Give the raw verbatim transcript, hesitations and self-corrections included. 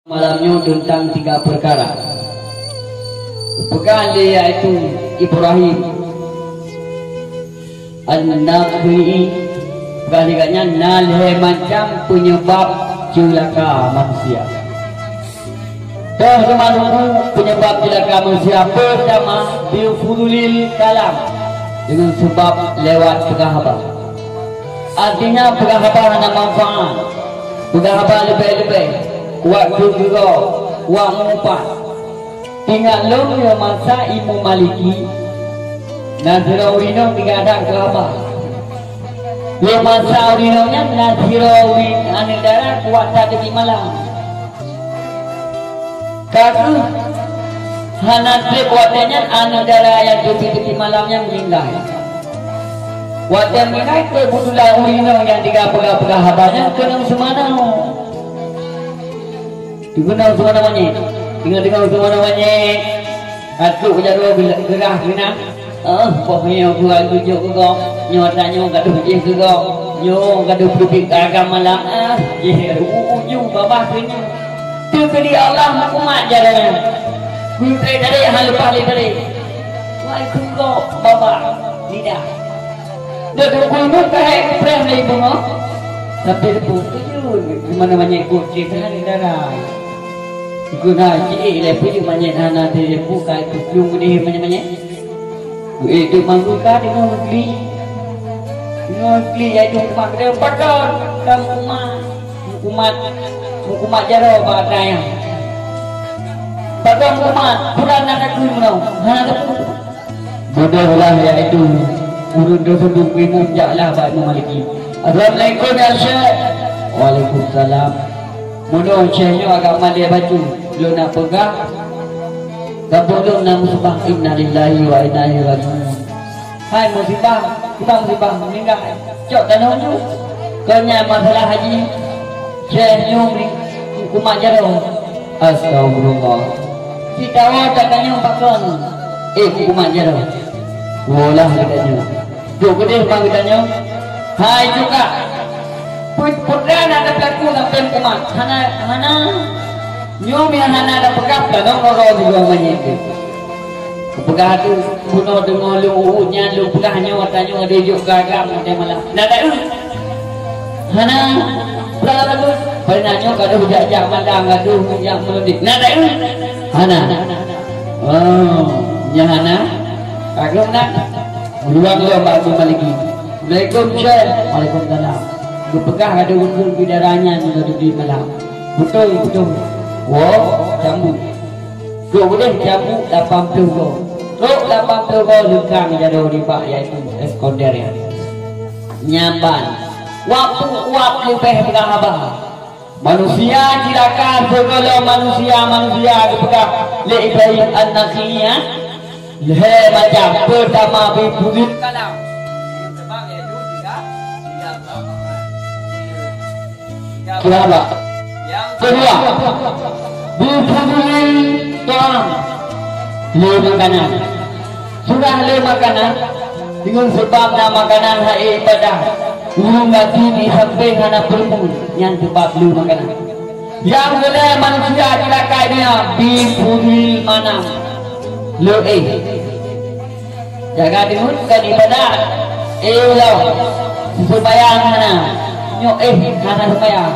Malam nyoe teuntang tiga peukara. Peugah lé yaitu Ibrahim An-Nakha'i, peugah lé gobnyan na lhée macam peunyebab ceulaka manusia. Toh teuma lôn peue peunyebab ceulaka manusia? Peurtama, bifudulil kalam, deungon sabab lewat peugah haba. Artinya, peugah haba hana manfaat. Peugah haba leubeh-leubeh, kuat keu geuroe, kuat meuupat. Ingat lom, nyoe masa Imam Maliki, na sidroe ureueng inong tinggai adat peugah haba. Nyoe masa ureueng inong nyan na sidroe ureueng aneuk dara kuat that teupit malam. Ka kheueh hana treb watée nyan aneuk dara nyang teupit-teupit malam nyan meuninggai. Watée meuninggai, keubeutulan ureueng inong nyang tinggai peugah-peugah haba nyan keunong seumanoe. Keunong seumanoe manyét. Deungoe-deungoe seumanoe manyét. Ka trok jaroe geurah keunan. Oh, poh nyoe kuat geujok keu gob. Nyoe tanyoe gadoh jih keu gob. Nyoe gadoh peuteubiet agam malam. Ah, jih u-, ujong babah keu nyoe. Teukeudi Allah meukumat jaroe nyan. Keutai tadi hana leupah lé tadi. Wai keu gob babah lidah. Dok teungku ibu ka hai preh lé ibu nyoe. Tapi ibu tuju di mana banyak ikut cerita di dalam. Guna cik lé puju banyak hana di ibu ka itu pelung di banyak-banyak. Itu manggu ka di ngau negeri. Ngau negeri ya itu rumah kita bakal kamu rumah. Meukumat, meukumat jaroe bak atra nyan. Bagaih meukumat, kurang na takui meunoe, hana takui. Bodohlah yaitu ureueng teusebut keu imum, jaklah bak Imam Maliki. Assalamualaikum ya Syekh. Waalaikumsalam. Meunoe Syekh nyoe agak mandé bacut, lôn nak peugah. Gampông lôn na musibah, innalillahi wa inna ilaihi raji'un. Hai musibah, kiban musibah, meuninggai. Cok tanyoe ju. Kon nyan masalah haji. Syekh nyoe meukumat jaroe. Astagfirullah. Sitawa that tanyoe pakon. Eh, kumat jaroe. Wolah geutanyoe. Duek keudeh bang geutanyoe. Hai juga. Put-, putra na ada pelaku sampai kumat. Hana, hana. Nyoe meuhana na peugah, tanyoe ngon roh sigoe manyét teuh. Kupeugah tu, bunoe deungoe lôn uut nyan, lôn peugah nyoe, tanyoe ada jok gagam watée malam. Na deuh? Hana. Peugah tu, pada nyoe gadoh jak-jak malam, gadoh jak meuleudik. Na deuh? Hana. Oh, nyan hana. Kagum na. Meuluang lom bak Abu Maliki. Assalamualaikum, Syekh. Waalaikumsalam. Geupeugah gadoh ukeue bidaranyan ngon teupit malam. Beutôi, beutôi. Woe, cambuk. Trok udeh cambuk lapan ploh goe. Trok lapan ploh goe leungkang jaroe nibak, yaitu Iskandar nyan. Nyan ban. Wak peuet leubeh peugah haba. Manusia cilaka sigohlom manusia-manusia geupeugah lé Ibrahim An-Nakha'i, lhée macam. Peurtama, bifudulil kalam. Keudua, bifudulil ta'am, lé makanan. Surah lé makanan, deungon seubab na makanan hai ibadah. Ureueng gaki di sampéng hana peureumeun, nyan seubab lé makanan. Nyang keulhée manusia cilaka nyan bifudulil manam, lé éh. Jaga deungon bukan ibadah. Éh lom, seumayang hana, nyoe éh hana seumayang.